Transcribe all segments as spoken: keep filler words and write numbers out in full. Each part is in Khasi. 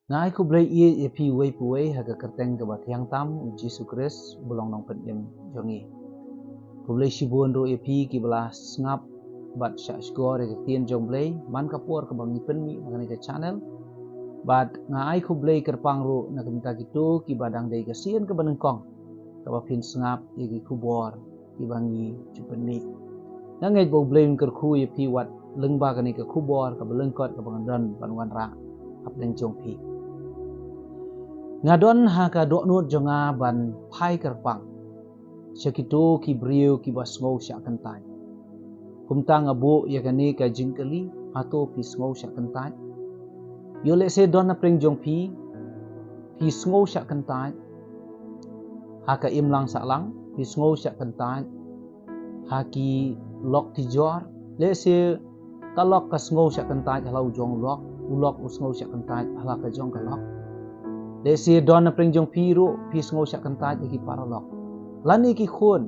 Nga ai khublei ïa phi uwei pa uwei ha ka kyrteng kaba thiang tam u Jisu Khrist uba long nongpynim jong ngi. Khublei shibun ruh ïa phi kiba la sngap bad shah shkor ïa ka ktien jong u Blei man ka por kaba ngi pynmih ha kane ka channel. Bad nga ai khublei kyrpang ruh na ka bynta kito kiba dang dei ka sien kaba nyngkong kaba phin sngap ïa ki khubor kiba ngi ju pynmih. Nga ngeit ba u Blei un kyrkhu ïa phi wat lyngba kane ka khubor kaba lyngkot kaba nga don ban wanrah hapdeng jong phi. Nga don ha ka dohnud jong nga ban phai kyrpang sha kito ki briew kiba sngew shah kyntait. Kumta nga buh ïa kane ka jingkylli, hato phi sngew shah kyntait? Ïoh lehse don hapdeng jong phi, phi sngew shah kyntait ha ka imlang sahlang, phi sngew shah kyntait ha ki lok ki jor. Lehse ka lok ka sngew shah kyntait ha la u jong u lok, u lok u sngew shah kyntait ha la ka jong ka lok. Lehse don hapdeng jong phi ruh phi sngew shah kyntait ha ki paralok lane ki khun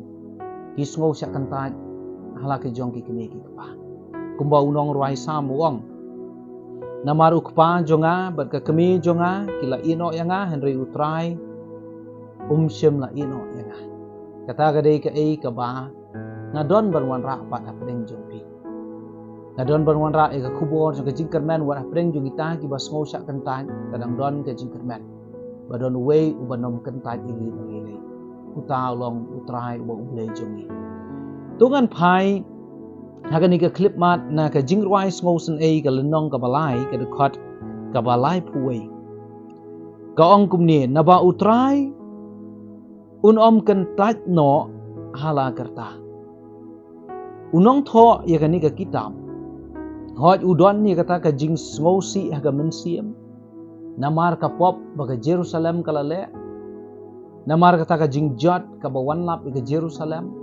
ki sngew shah kyntait ha la ka jong ki kmie ki kpa. Kumba u nongrwai Salm u ong, namar u kpa jong nga bad ka kmie jong nga ki la ïehnoh ïa nga, hynrei u Trai um shym la ïehnoh ïa nga. Kata ka dei kaei kaba nga don ban wanrah pat hapdeng jong phi. Nga don ban wanrah ïa ka khubor jong ka jingkyrmen wat hapdeng jong kita kiba sngew shah kyntait, ka dang don ka jingkyrmen ba don uwei uba nym kyntait ïa ngi na lei lei. Uta u long u Trai uba u Blei jong ngi. To ngan phai ha kane ka khyllipmat na ka Jingrwai Sngewsynei ka lynnong kaba lai, ka dkhot kaba laiphew wei. Ka ong kumne, naba u Trai un ym kyntait noh ha la ka rta. U nongthoh ïa kane ka kitab, hooid u don ïa kata ka jingsngewsih ha ka mynsiem, namar ka pop ba ka Jerusalem ka la leh, namar kata ka jingjot kaba wan lap ïa ka Jerusalem.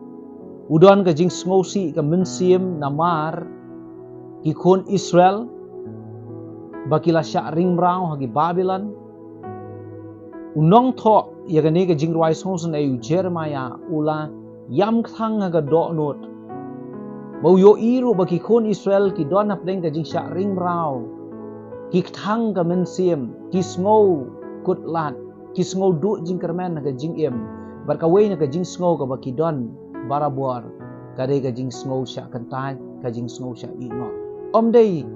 U don ka jingsngewsih ka mynsiem namar ki khun Israel ba ki la shah ring mraw ha ki Babilon. U nongthoh ïa kane ka Jingrwai Sngewsynei u Jeremiah u la ïam kthang ha ka dohnud ba u ïohi ruh ba ki khun Israel ki don hapdeng ka jingshah ring mraw, ki kthang ka mynsiem, ki sngew kut lad, ki sngew duh jingkyrmen ha ka jingim, bad kawei na ka jingsngew kaba ki don barabor ka dei ka jingsngew shah kyntait, ka jingsngew shah ïehnoh. Ym dei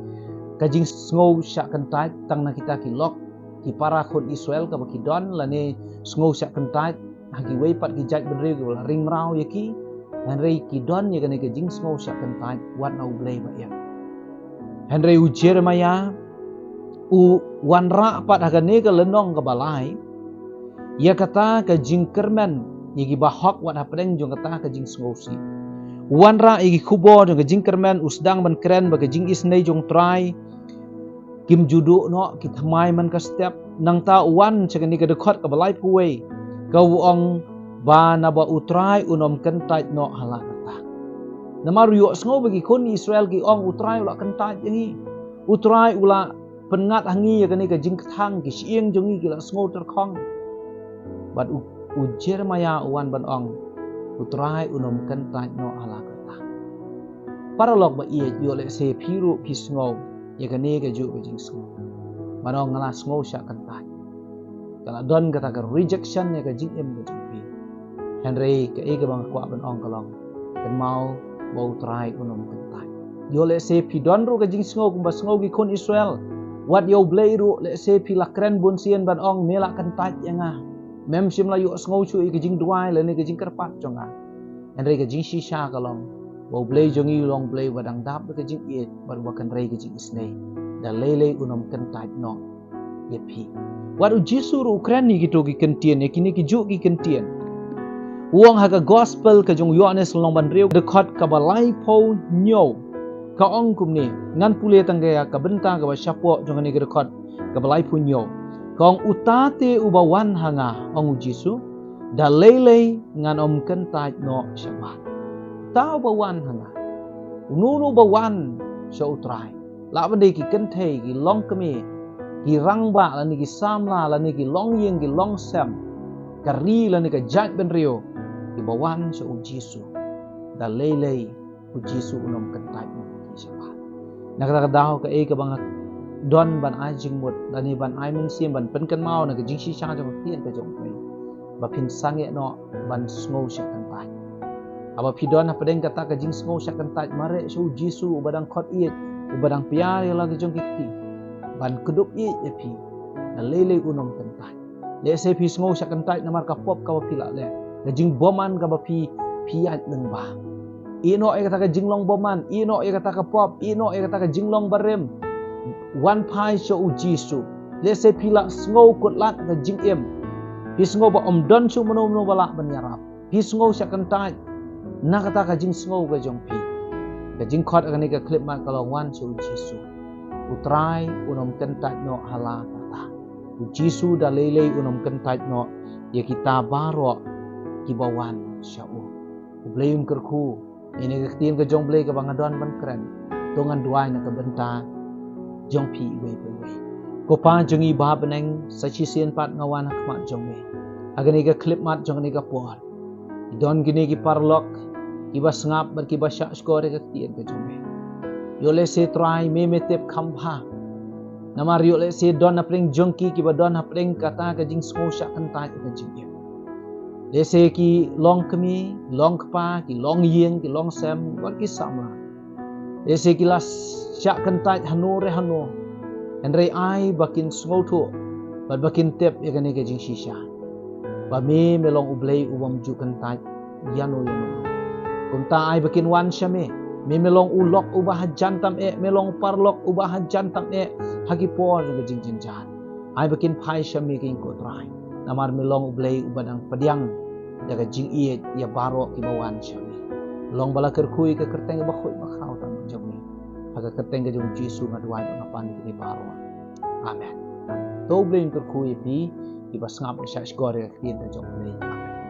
ka jingsngew shah kyntait tang na kita ki lok ki para khun Israel kaba ki don, lane sngew shah kyntait ha kiwei pat ki jaitbynriew kiba la ring mraw ïa ki, hynrei ki don ïa kane ka jingsngew shah kyntait wat na u Blei ba im. Hynrei u Jeremiah u wanrah pat ha kane ka lynnong kaba lai ïa kata ka jingkyrmen ïa ki bahok wat hapdeng jong kata ka jingsngewsih. U wanrah ïa ki khubor jong ka jingkyrmen, u sdang ban kren ba ka jingisynei jong u Trai kim ju duh noh, ki thymmai man ka step. Nangta u wan sha kane ka dkhot kaba laiphew wei, ka u ong ba naba u Trai un ym kyntait noh ha la ka rta. Namar u ïohsngew ba ki khun Israel ki ong u Trai u la kyntait ïa ngi, u Trai u la pynngat ha ngi ïa kane ka jingkthang, ki shyieng jong ngi ki la sngew tyrkhong. Bad u, u Jeremiah u wan ban ong, u Trai un ym kyntait noh ha la ka rta. Paralok ba ïeit, ïoh lehse phi ruh phi sngew ïa kane kajuh ka jingsngew, ban ong nga la sngew shah kyntait. Ka la don kata ka rejection ïa ka jingim ka jong phi. Hynrei kaei kaba nga kwah ban ong ka long, kynmaw ba u Trai un ym kyntait. Ïoh lehse phi don ruh ka jingsngew kumba sngew ki khun Israel. Wat ïa u Blei ruh lehse phi la kren bunsien ban ong me la kyntait ïa nga, mem shym la ïohsngew shuh ïa ka jingduwai lane ka jingkyrpad jong nga. Hynrei ka jingshisha ka long ba u Blei jong ngi u long Blei uba dang dap da ka jingïeit bad uba kynrei ka jingisynei. Da lei lei un ym kyntait noh ïa phi. Wat u Jisu ruh u kren ïa kito ki kyntien, ïa kine kijuh ki kyntien. U ong ha ka gospel ka jong u Ïohannes lynnong ba hynriew, dkhot kaba laiphew hynñiew, ka ong kumne, ngan pule tang ïa ka bynta kaba shapoh jong kane ka dkhot kaba laiphew hynñiew. Ka ong, uta te uba wan ha nga, ong u Jisu, da lei lei ngan ym kyntait noh shabar. Uta uba wan ha nga. Uno uno uba wan sha u Trai, lah ban dei ki kynthei, ki longkmie, ki rangbah lane ki samla lane ki longïing ki longsem, ka ri lane ka jaitbynriew, kiba wan sha u Jisu, da lei lei u Jisu un ym kyntait noh ïa ki shabar. Na kata ka daw kaei kaba nga don ban ai jingmut, lane ban ai mynsiem ban pynkynmaw na ka jingshisha jong ka ktien ka jong U Blei, ba phin sangeh noh ban sngew shah kyntait. Haba phi don hapdeng kata ka jingsngew shah kyntait, mareh sha U Jisu uba dang khot ïeit, uba dang pynïar ïa la ki jong ki kti ban kdup ïeit ïa phi. Na lei lei un ym kyntait. Lehse phi sngew shah kyntait namar ka pop kaba phi la leh, ka jingbymman kaba phi, phi ïaid lyngba. Ïehnoh ïa kata ka jinglong bymman, ïehnoh ïa kata ka pop, ïehnoh ïa kata ka jinglong barim. Wan phai sha U Jisu. Lehse phi la sngew kut lad ka jingim. Phi sngew ba ym don shuh mano mano ba lah ban ïarap. Phi sngew shah kyntait na kata ka jingsngew ka jong phi. Ka jingkhot ha kane ka khyllipmat ka long, wan sha U Jisu. U Trai un ym kyntait noh ha la kata. U Jisu da lei lei un ym kyntait noh ïa kita baroh kiba wan sha u. U Blei un kyrkhu ïa kane ka ktien ka jong U Blei kaba nga don ban kren. To ngan duwai na ka bynta jong phi iwei pa iwei. Ko Pa jong ngi ba ha bneng, sa shisien pat nga wan ha khmat jong me ha kane ka khyllipmat jong kane ka por. Ki don kine ki paralok kiba sngap bad kiba shahshkor ïa ka ktien ka jong me. Ïoh lehse Trai me me tip kham bha. Namar ïoh lehse don hapdeng jong ki kiba don hapdeng kata ka jingsngew shah kyntait ïa ka jingim. Lehse ki long kmie, long kpa, ki long ïing, ki long sem, bad ki samla. Lehse ki la shah kyntait hano re hano. Hynrei ai ba kin sngewthuh bad ba kin tip ïa kane ka jingshisha, ba me me long U Blei u bym ju kyntait ïano ïano. Kumta ai ba kin wan sha me. Me me long u lok uba hajan tam eh, me long u paralok uba hajan tam eh ha ki por jong ka jingjynjar. Ai ba kin phai sha me, ko Trai. Namar me long U Blei uba dang pdiang da ka jingïeit ïa baroh kiba wan sha me. Long ba la kyrkhu ïa ka kyrteng ba khuid ba khraw tam jong me. Ha ka kyrteng ka jong U Jisu nga duwai bad nga pan ïa kine baroh. Amen. To U Blei un kyrkhu ïa phi kiba sngap bad shahshkor ïa ka ktien ka jong U Blei. Amen.